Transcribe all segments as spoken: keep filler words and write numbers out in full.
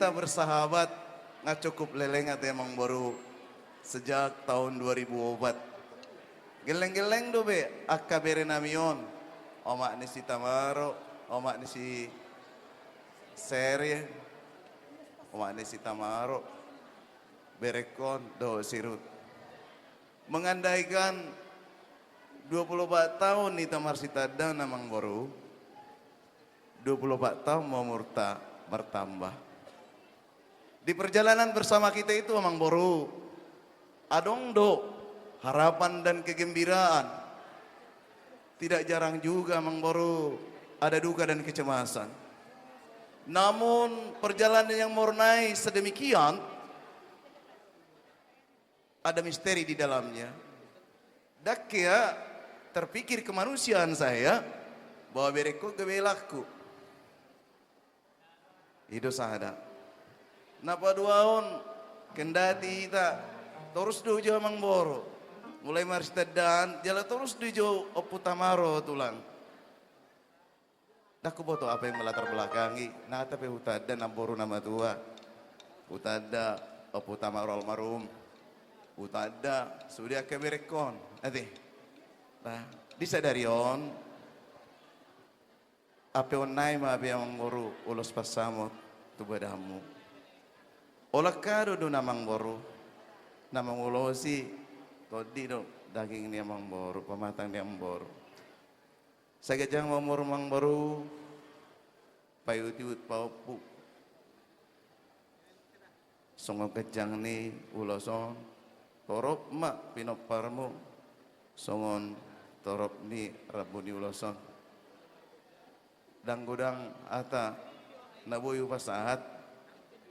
Kita bersahabat nga cukup leleng ate amangboru sejak tahun dua ribu opat. Gelleng-gelleng do be angka bere nami on, omak ni si Tamaro, omak ni si Seri, omak ni si Tamaro, berengkon dohot si Rut. Mengandaikan dua puluh opat tahun hita marsitandaan amangboru, dua puluh opat tahun ma umurta martamba. Di perjalanan bersama kita itu amangboru, adong do harapan dan kegembiraan. Tidak jarang juga amangboru ada duka dan kecemasan. Namun perjalanan yang mewarnai sedemikian, ada misteri di dalamnya. Dang hea terpikir kemanusiaan saya bahwa berengkon gabe helangku. I do sada. Na paduahon, kendati hita torus do hujou amangboru. Mulai marsitandaan jala torus do hujou Ompu Tamaro tulang. Dang huboto apa yang melatar belakangi, nang pe hutanda namboru na matua, hutanda Ompu Tamaro almarhum, hutanda sude angka berengkon, ate. Nah, di sadari on, ape on nai ma be amangboru ulos pansamot tu badanmu. Olat kado do na amangboru, na mangulosi tondi do daging ni amangboru, pamatang ni amangboru. Sai ganjang ma umur amangboru, paihutihut pahompu. Songon ganjang ni ulos on, torop ma pinomparmu, songon torop ni rambu ni ulos on. Dang godang hata na boi hupasahat,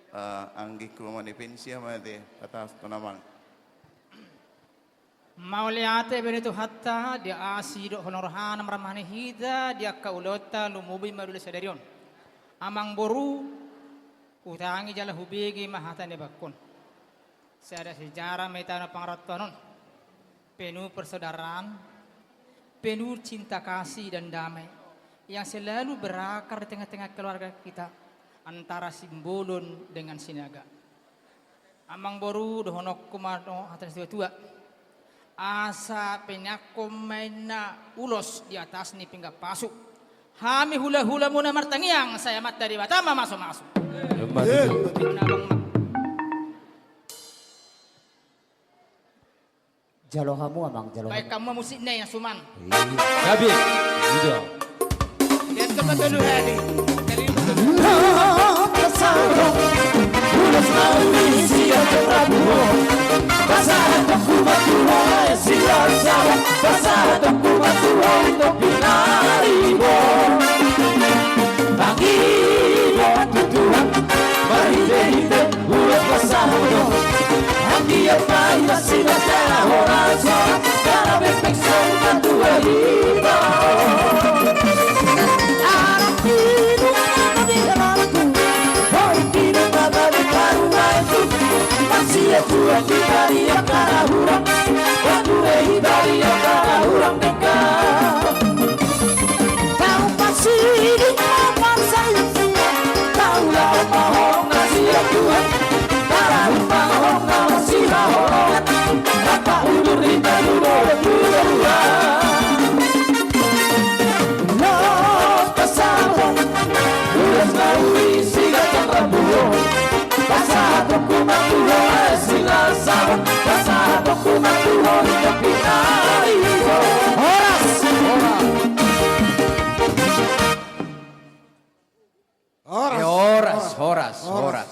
eh, anggingku Amang Epensia ma ate, hata tu amang. Mauliate bere ni Tuhanta, di asi dohot holong ni rohana marmahani hita di angka ulaonta lumobi ma di sadari on. Amangboru, hutangi jala hubege ma hata na dibahenon. Sada sejarah ma i tano pangarantoan on. Penuh persaudaraan, penuh cinta kasih dan damai yang selalu berakar di tengah-tengah keluarga kita antara Simbolon dengan Sinaga. Amangboru, dohononku ma dohot hata ni situa-tua. Asa peneanghon ma inna ulos di atas ni pinggan pasu. Hami hulahulamuna martangiang, sai Amanta Debata ma mamasumasu. Emma tutu. Jalo hamu amang, jalo hamu. Baen hamu musik na i, Suman. Iya. Gabe. Iya. Dia tempat dulu, Hadi. Dari Ulos pasahat do, anggiat ma hita sinasa horas, jala bepek songon na tua hita. Anak pilu na di dalanku, boi pilu ma bani parumaenku, mansai tua hita di angka na hurang, batua hita di angka na hurang denggan. Tahu pasti di apa saya, tahu lah apa hong nasi ya Tuhan. Tahu apa hong nasi lah hong. Apa udur di tahu lo dua. Lo pasal, ulas mau isi kacang rambuan. Pasahatonku ma tu Ho, eh, sinasa. Pasahatonku ma tu Ho, di tepi ari. Horas. Horas. Ya, horas, horas, horas.